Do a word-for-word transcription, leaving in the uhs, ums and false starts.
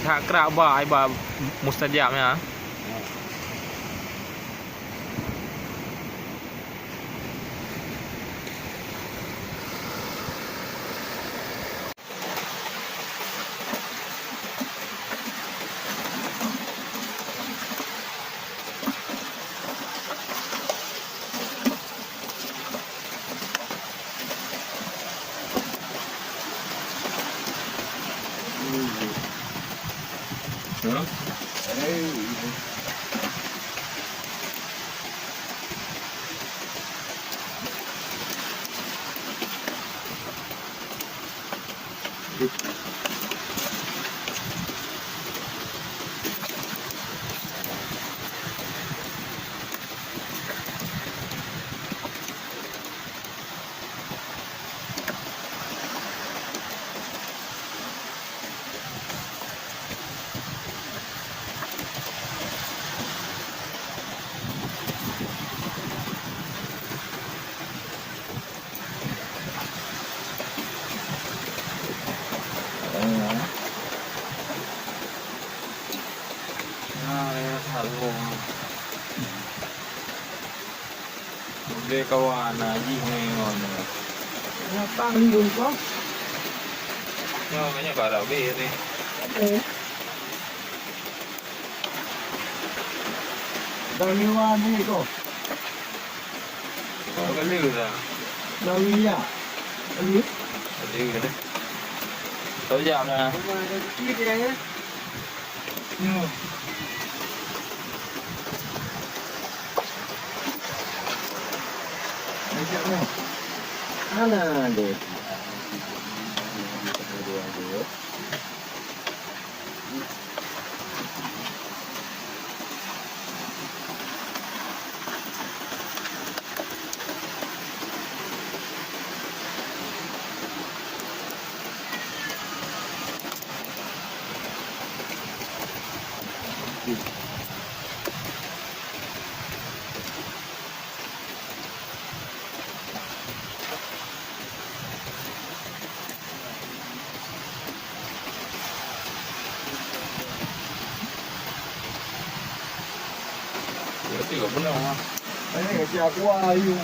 That krak ba, ai ba mustajab nyan. Udeh kawan, nah, jih ni, kawan. Kenapa ni, Bungkong? Nyoe, nyoe baru habis ni. Eh. Dari luar ni, kok. Oh, kali dah. Dari ya. Kali. Kali dah. Tahu jam dah. Ada sikit ya, ya. Berarti nggak benar, ha? Eh, siap kuah, ayu.